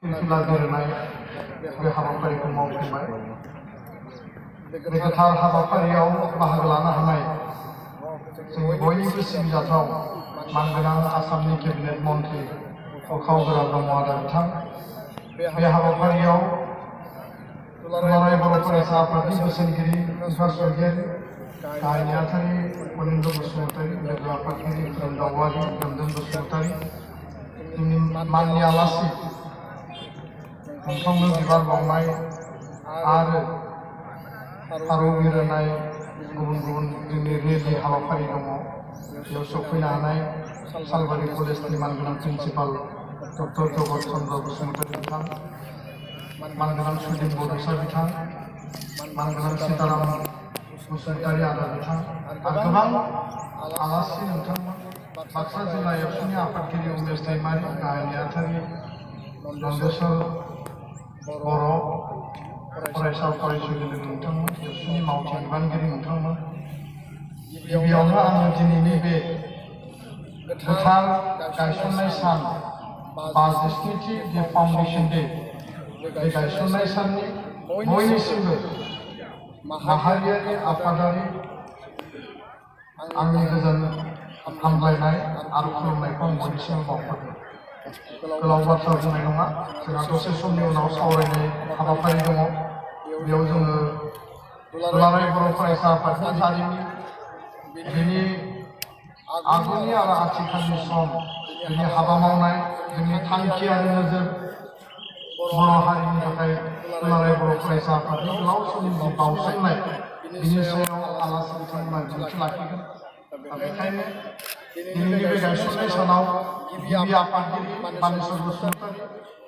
फिरफिला गेलेनाय बे हाबाफारिखौ मावफुंबाय। बे गोथार हाबाफारियाव बाहागो लानो हानाय जोंनि बयनिबो सिबिजाथाव मानगोनां आसामनि केबिनेट मन्त्रि अखाव गोरा ब्रह्म आदा बिथां बे हाबाफारियाव दुलाराय बर' फरायसा आफादनि बोसोनगिरि बिफा स्वर्गीयारि गाहाय नेहाथारि मनिन्द्र बसुमतारी, लोगो आफादगिरि खोरोम दाउवारि, रन्जन बसुमतारी, जोंनि माननि आलासि नोंथांनो बिबार बावनाय आरो फारौ बिरहोनाय गुबुन गुबुन जोंनि रेलि हाबाफारि दङ। बेयाव सफैनो हानाय सालबारि कलेजनि मानगोनां प्रिन्सिपाल डक्टर जगत चन्द्र बसुमतारी बिथां, मानगोनां सुदिम बड'सा बिथां, मानगोनां सीताराम बसुमतारी आदा बिथां आरो गोबां आलासि नोंथांमोन, बाक्सा जिल्ला एबसुनि आफादगिरि उमेश दैमारि, गाहाय नेहाथारि नन्देस्वर बर', फरायसा फरायसुलि नोंथांमोन, एबसुनि मावथि बिबानगिरि नोंथांमोन, गिबियावनो आङो दिनैनि बे गोथार गायसननाय सान 57थि जे फाउन्डेसन डे बे गायसननाय साननि बयनिसिमबो माहारियारि आफादारि आंनि गोजोन हामलायनाय आरो खुलुमनायखौ आं बयनिसिमबो बावहरदों। गोलाव बाथ्रा बुंनाय नङा, जोंहा दसे समनि उनाव सावरायनाय हाबाफारि दङ। बेयाव जोङो दुलाराय बर' फरायसा आफादनि जारिमिन, बिनि आगुनि आरो आथिखालनि सम, बिनि हाबा मावनाय, जोंनि थांखि आरो नोजोर, बर' हारिनि थाखाय दुलाराय बर' फरायसा आफादनि गोलाव समनि जि बावसोमनाय, बिनि सायाव आलासि बिथांमोना बिबुंथि लाखिगोन। दा बेखायनो दिनैनि बे गायसननाय सानाव गिबि आफादगिरि बानेस्वर बसुमतारी,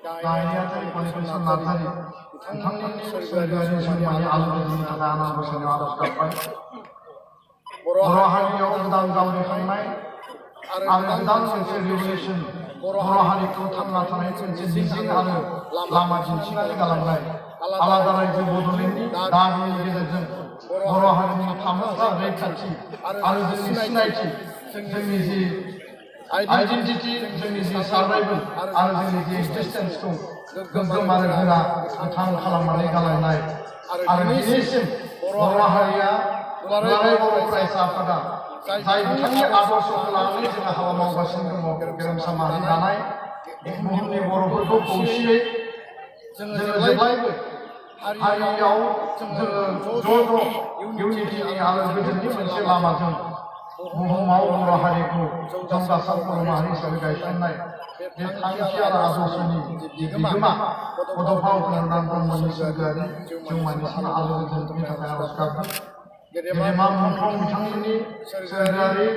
गाहाय नेहाथारि फणिकेश्वर नार्जारी बिथांमोननि सोरगोआरि जिउमानि आलो गोजोननि थाखाय आनान गसाइनाव आरज गाबबाय। बर' हारियाव गोदान जावरिखांनाय आरो गोदान मोनसे रिभलिउसन, बर' हारिखौ थांना थानायनि मोनसे मिजिं आरो लामा दिन्थिनानै गालांनाय आलादा रायजो बड'लेण्डनि दाबिनि गेजेरजों बर' हारिनि थामोनथा रैखाथि आरो जोंनि सिनायथि, जोंनि जि आइडेन्टिटि, जोंनि जि सारभाइभेल आरो जोंनि जि एक्जिस्टेन्सखौ गोग्गोम आरो गोरा गोथां खालामनानै गालांनाय आरो दिनैसिम बर' हारिया दुलाराय बर' फरायसा आफादा जाय बिथांनि आदर्शखौ लानानै जोङो हाबा मावगासिनो दङ, गेरेमसा माहारि दानाय, बुहुमनि बर'फोरखौ खौसेयै जोङो जेब्लायबो हारियाव जोङो ज' इउनिटिनि आरो गोजोननि मोनसे लामाजों बुहुमाव बर' हारिखौ जौगासार बर' माहारि हिसाबै गायसननाय बे थांखि आरो आदर्शनि बिगोमा बड'फा उपेन्द्रनाथ ब्रह्मनि सोरगोआरि जिउमानिसिम आलो गोजोननि थाखाय आरज गाबदों। गेदेमा मुंख्लं बिथांमोननि सोरगोआरि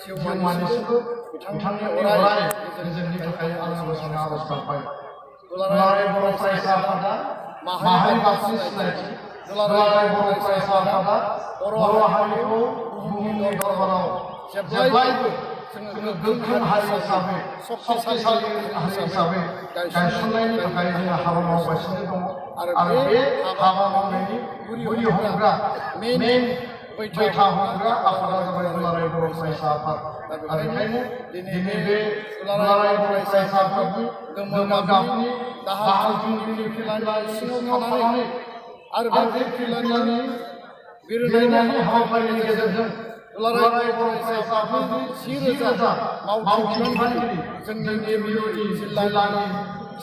जिउमानिसिमबो बिथांनि अराय गोजोननि थाखाय आनान गसाइनाव आरज गाबबाय। दुलाराय बर' फरायसा आफादा माहारि बांसिन सिनायथि, दुलाराय बर' फरायसा आफादा बर' हारिखौ बुहुमनि दरबाराव जेब्लायबो जोङो गोख्रों हारि हिसाबै, शक्तिशाली हारि हिसाबै गायसननायनि थाखाय जोङो हाबा मावगासिनो दङ आरो बे हाबा मावनायनि गुदि हमग्रा मेन बैथा हमग्रा आफादा जाबाय दुलाराय बर' फरायसा आफाद। दा बेखायनो दिनै बे दुलाराय बर' फरायसा आफादनि गोमो गाबनि दाहाल थुंग्रिनि फिरफिलानि सिङाव थानानै आरो बे फिरफिलानि बिरहोनायनि हाबाफारिनि गेजेरजों दुलाराय बर' फरायसा आफादनि 10,000 मावथि बिबानगिरि, जोंनि एमइउनि जिल्लानि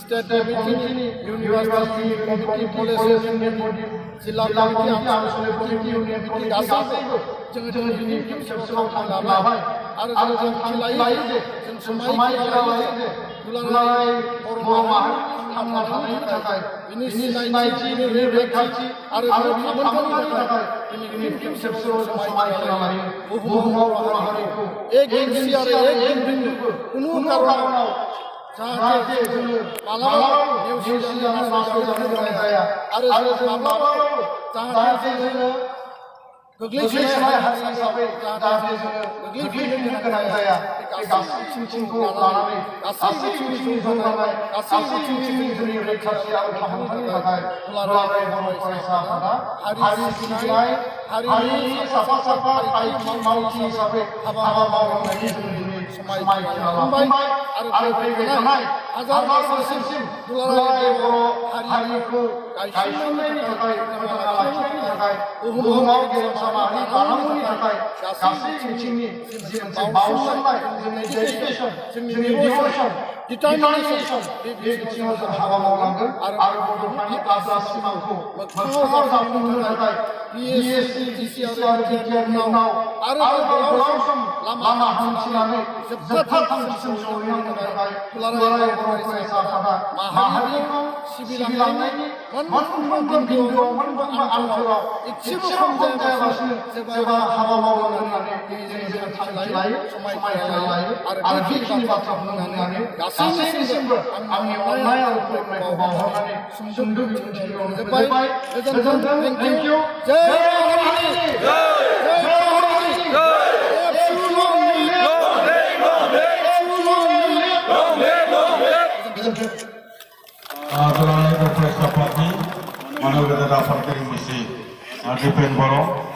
स्टेट कमिटिनि, university committee, college union body, जिल्ला कमिटि, आनसलिक कमिटि, इउनियन कमिटि गासैबो जोङो दिनै खेबसेबाव थांखि लाबाय आरो जों थांखि लायो जे जों समायखिरा लायो जे दुलाराय बर' माहारि थांना थानायनि थाखाय बिनि सिनायथि, बिनि रैखाथि आरो बिनि थामोनथानि थाखाय दिनै खेबसेबाव जों समायखिरा लायो। बुहुमाव बर' हारिखौ एक इन्सि आरो एक बिन्दुबो कुनु कारनाव जाहाथे जोङो मालाबाबो नेवसिजानो नासयजानो गोनां जाया आरो जों माब्लाबाबो जाहाथे जोङो गोग्लैसोनाय हारि हिसाबै जाहाथे जोङो गोग्लैफैनो गोनां जाया, बे गासै बिथिंखौ लानानै गासै बिथिंनि जौगानाय, गासै बिथिंनि जोंनि रैखाथि आरो थामोनथानि थाखाय दुलाराय बर' फरायसा आफादा हारि सिबिनाय, हारिनि साफा साफा मावथि हिसाबै हाबा मावलांनायनि जों दिनै समायखिरा लाफिनबाय आरो फैबाय थानाय हाजार बोसोरसिम दुलाराय हारिखौ गायसननायनि थाखाय फोथांना लाखिनायनि थाखाय बुहुमाव गेरेमसा माहारि दानांगौनि थाखाय गासै बिथिंनि जि मोनसे बाउसोमनाय जोंनि डेडिकेसन जोंनि डिभ'सन डिटारमिनेसन बे बिथिङाव जों हाबा मावलांगोन आरो बड'फानि आद्रा सिमांखौ मोगथाङाव जाफुंहोनो थाखाय BSc GCSE आरो बिटिआरनि उनाव आरोबाव गोलाव सम लामा हान्थिनानै जोबथा थांखिसिम सहैनांगौनि थाखाय दुलाराय बर' फरायसा आफादा माहारिखौ सिबिलांनायनि मोनफ्रोमबो बिन्दोआव मोनफ्रोमबो आन्थोराव एसेबो खम जायालासिनो जेब्ला हाबा मावलांनो होननानै दिनै जोङो थांखि लायो समायखिरा लायो आरो बेखिनि बाथ्राखौ बुंनानै गासैनिसिमबो आंनि अननाय आरो खुलुमनायखौ बावहरनानै सुंद' बिबुंथिखौ जोब्बाय गोजोन्थों थेंक इउ जय माहारि Dulangan Profesor Pati, Manugada Dapat Kirim Misi, Dipen Boro.